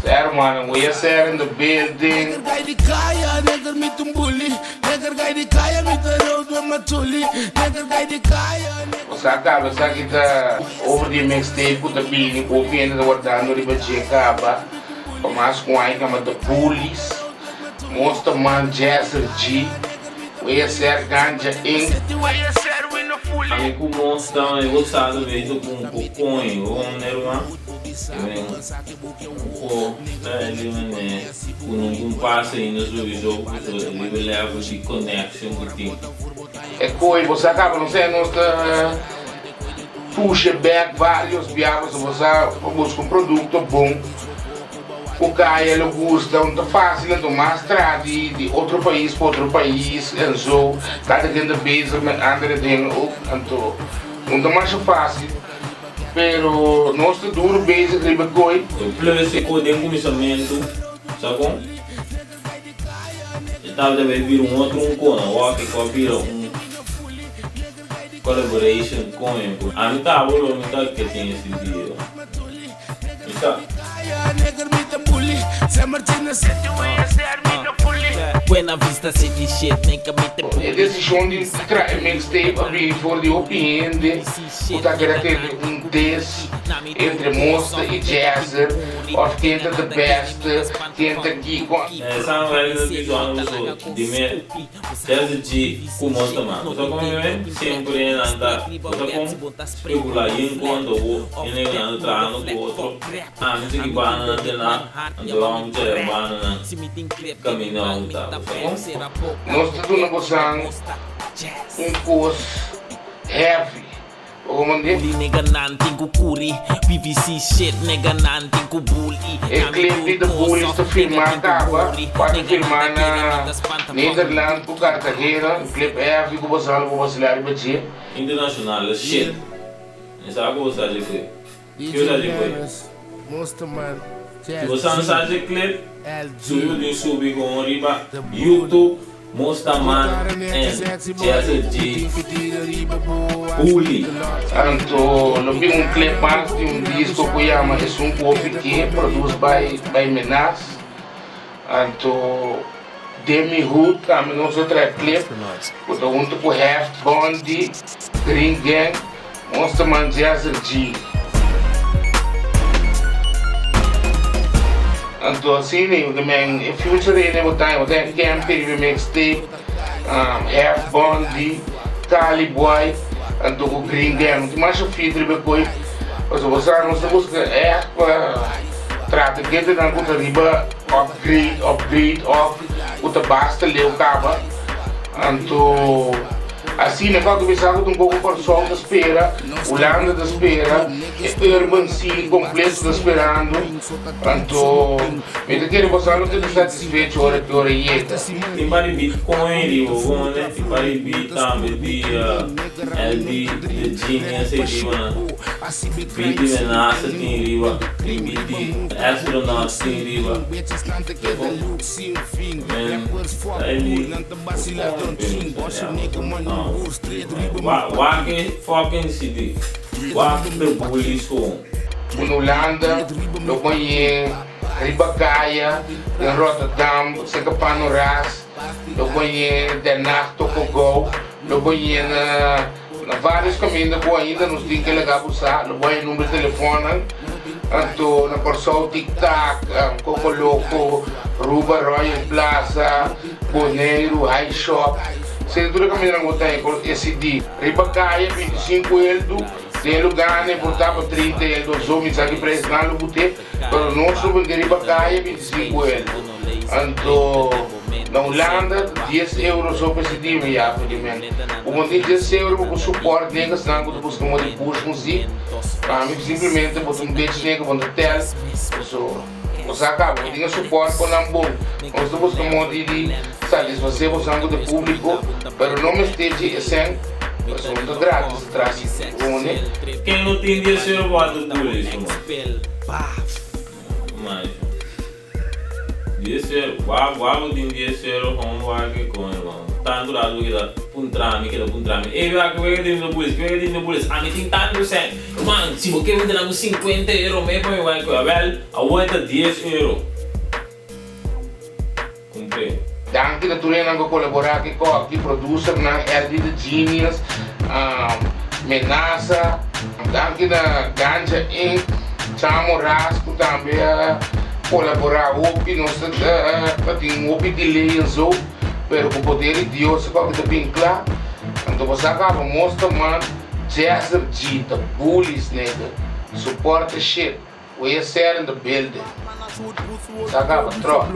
Sa hermano, we are ser in the building. Bo sa caba esaki ta over di e mixtape cu ta bini cu hopi hende ta wardando riba dje caba pa mas cu aña caba The Bullies, Monster Man, Jazzer G, We a ser Ganja Inc. Ami ku Monster e gosado beso ku un pocoin ron herman men un po ta eli mene ku nungun pasa ainda sowieso pasobra e riba level di connection ku tin. E koe bo sa kaba no se nos ta pushe bek varios bia pasobra bo sa pa buska un produkto bon ku kaya lo gusta un ta fasil anto mas traha di di otro pais pa otro pais en zo kada ken ta bezig met andere dingen ook anto un ta masha fasil pero nos ta duro bezig riba e koe. E plus e koe den kuminsamentu sa kon? E tabata bay bira un otro un kona wak e ku a bira un collaboration koño ku ami tabo lo mi ta ke tin esi dia mi sa. E desishon di traha e mixtape a bini for di hopi hende ku ta kere tende un diss entre Monster i Jazzer of ken ta the best, ken ta kiko. Samuel ta bisa unu so di me Jazzer G ku Monster man. Bo sa kon mi me? Semper e nan ta bo sa kon spekulá yen konta wo e nega nan ta trahando ku otro. Ami ta ki banda nan te na anto amo ta e banda nan kaminda amo ta. Bo sa kon? Nos ta duna bosan un kos heavy. E clip di The Bullies ta filmá kaba, ku a ta filmá na Nederland ku Cartagena, un clip heavy ku boso lo por basilá riba dje. Internacional e shit. Mi sa ku bo sa dje clip. Ki bo sa dje clip? Si bo sa no sa dje clip, subi bo tin subi con riba YouTube Mostaman and Jazzer G Bully. Anto lo bin un clip mas di un disco cu yama Esun Cu Hopi Ke, produced by by Menaz. Anto Demi Hood tambe nos lo trae clip cu ta hunto cu Heft, Bondi, Green Gang, Monsterman Jazzer G. Anto asina e men e future rene bo ta bo ta Campy riba e mixtape, Heft, Bondi, Cali Boy anto cu Green Gang. Tin masha feat riba e koe pasobra bo sa nos ta buska echt pa trata gentenan cu ta riba upgrade upgrade of cu ta basta leu caba. Anto asina e kòke bisa ku ta un poko Kòrsou ta spera, Hulanda ta spera, e urban scene kompleto ta sperando. Anto mi ta kere boso lo keda satisfecho ora ki ora yega. Tin pa di Bitcoin riba bo, tin pa di bit tambe di LB, The Genius ei riba nan. Beat di Menasa tin riba, tin beat di Astronaut tin riba. Wak e fucking CD. Wak the bullies gewoon. Un Hulanda lo ponye riba kaya den Rotterdam serka Panoras, lo ponye Den Haag Toko Go, lo ponye na Na varios kaminda ku ainda nos tin ke laga bo sa, lo bo haña number di telefonnan. Anto na Kòrsou Tik Tak, Koko Loko, Ruba Royal Plaza, Boneiru, High Shop. Esei ta tur e kamindanan ku bo ta haña ku e CD. Riba kaya 25 eldu, den lugá nan e por ta pa 30 eldu of so, mi sa ki preis nan lo bute, pero nos lo bende riba kaya 25 eldu. Anto na Hulanda ta dies euro so pa e CD, mi ya pa di men. Bo por tin dies euro pa bo support negasnan ku ta buska moda di push muzik. Pa mi simplemente bo ta un bitch nega, bo no ta tel. So bo sa kaba, bo tin e support kon nan bon. Nos ta buska moda di satisfasé bosan ku ta e públiko, pero no mester dje e sèn, pasobra no ta gratis atras rone. Ken no tin dies euro pa wak ta buli su man? Dies euro, wak wak bo tin dies euro kon wak e kon e kon. Tantu rato bo keda. Puntra mi, keda puntra mi, Ey wak, wega tin no bulis, wega tin no bulis, ami tin tantu sèn. Ruman, si bo ke mi ta na ku sinkuenta euro me pa mi bai ku awèl, awor e ta dies euro. Kumpr'é. Danki na tur hendenan ku a kolaborá ku e kòki, producernan, Eddie the Genius, Menasa, danki na Ganja Inc, Chamo Ras ku tambe a kolaborá hopi, nos ta tin hopi delay en zo. Pero ku poder di Dios e kòke ta bin kla, anto bo sa kaba mostra man Jazzer G ta bullies nigga, support the shit, we a ser in the building. Sa kaba trò.